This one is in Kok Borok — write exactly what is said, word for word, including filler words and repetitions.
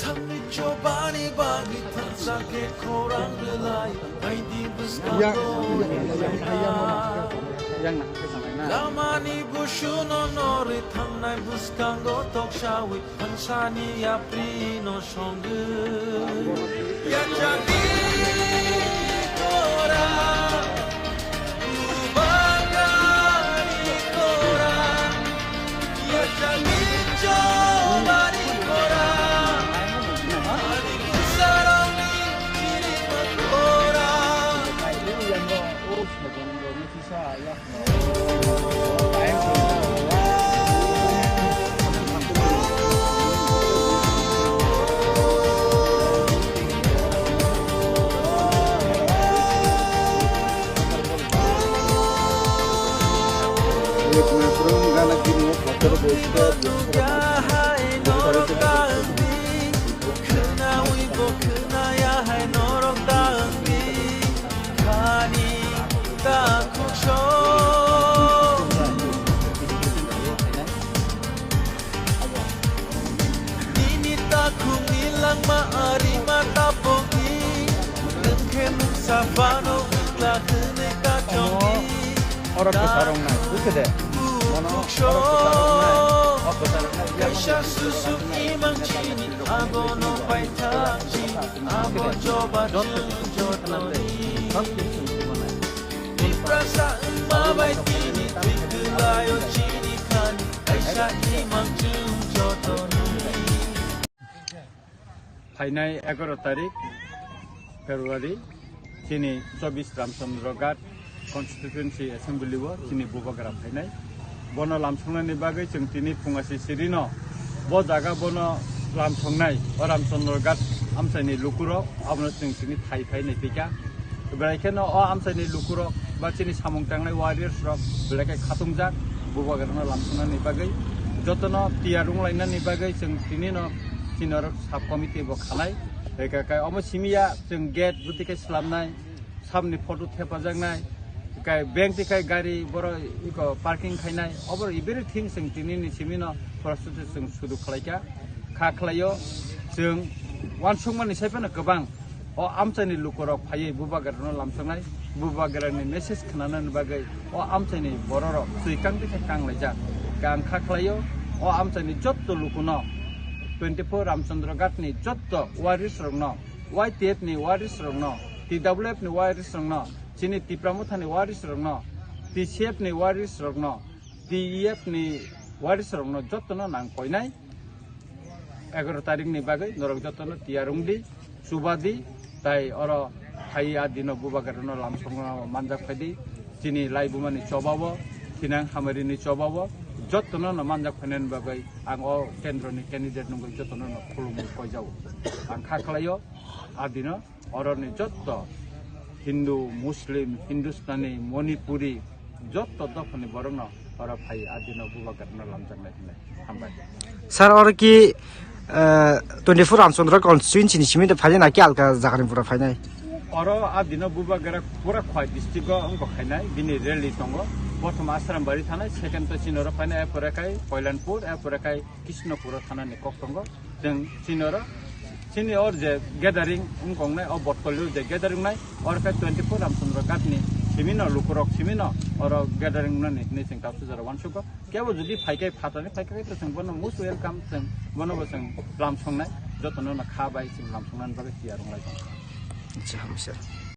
Thangni chobani bagwi thansa khe khorang rwlai, aidi bwskango. Lamani busuno norwi thangnai bwskango toksawi. Thangsani yaprino songwi yachagni kora, bubagani kora, yachagni chobani kora, ani kusaroni chirima kora. Nini takhukni langma arima tapokni, nwng khe mungsa phano wngla hwnwi kachongdi. Oro kwchar wngnai, bukhe de? Mono oro kwchar wngnai, o kwchar wngnai. Kaisa susuk imang chini, abono paithak chini, abo joba chwng jotoni. Tiprasa wngma bai tini twi kwlaio chini khani, kaisa imang chwng jotoni. Phainai egaroh tarik February, chini chobbish Ramchandra Ghat Constituency Assembly o chini bubagra phainai. Bono lamsongnani bagwi chwng tini phungasisirino bo jaga bono lamsongnai, o Ramchandra Ghat amchaini lukurok, abono chwng tini thai phai nai phaikha. Belai kheno o amchaini lukurok ba chini samung tangnai warriors rok belai khe khatungjak, bubagrano lamsongnani bagwi, jotono tiyar wnglainani bagwi chwng tinino chini oro sub committee bo khanai. Eka kai omo simi ya chwng gate bwtwi khe swlamnai, samni photo thepajaknai, kai bank twi kai gari borok iko parking khainai, obo everything chwng tinini simino prostitute chwng sudu khlaikha, kha khlaio. Chwng uansukmani sai phano kwbang o amchaini lukurok phaiwi bubagrano lamsoknai, bubagrani message khnanani bagwi o amchaini bororok twi kang twi khe kang laijak. Ang kha khlaio o amchaini jotto lukuno, twenty four Ramchandra Ghat ni jotto warriors rokno, Y T F ni warriors rokno, T W F ni warriors rokno, chini Tipra Mothani warriors rokno, T C F ni warriors rokno, T E F ni warriors rokno jottono nang koinai. Egaroh tarikni bagwi norok jotono tiyar wngdi, chubadi, tai oro phai a dino bubagrano lamsokno manjak phaidi. Chini laibumani chobao, thinang hamarini chobao, jottono no manjak phainani bagwi ang o kendroni candidate nungwi jottono no khulumwi koijao. Ang kha khlaio a dino oroni jotto Hindu, Muslim, Hindustani, Manipuri, jotto dophani borokno oro phai a dino bubagrano lamjaknai hinwi hambai. Sir, oro ki, eh, twenty four Ramchandra constituency ni simi de phainai na ki alka jaga ni pura phainai? Oro a dino bubagra pura Khwai district o wngkha khainai, bini rally tongo. Prothom Asrambari thanai, second to chini oro phainai, erpore khai Koilanpur, erpore khai Krishnapur o thanani kok tongo. Chwng chini oro, chini or je gathering wngkha wngnai, o Botkolio je gathering nai, oro khe twenty four Ramchandra Ghat ni simi no lukurok simi no oro gathering nani hinwi chwng tapsu jora uansugo. Kebo jodi phai khe phatani phai khe to chwng bono most welcome, chwng bono bo chwng lamsongnai, jotono no kha bai chwng lamsongnani bagwi tiyar wnglai tongo. Acha, hamsa.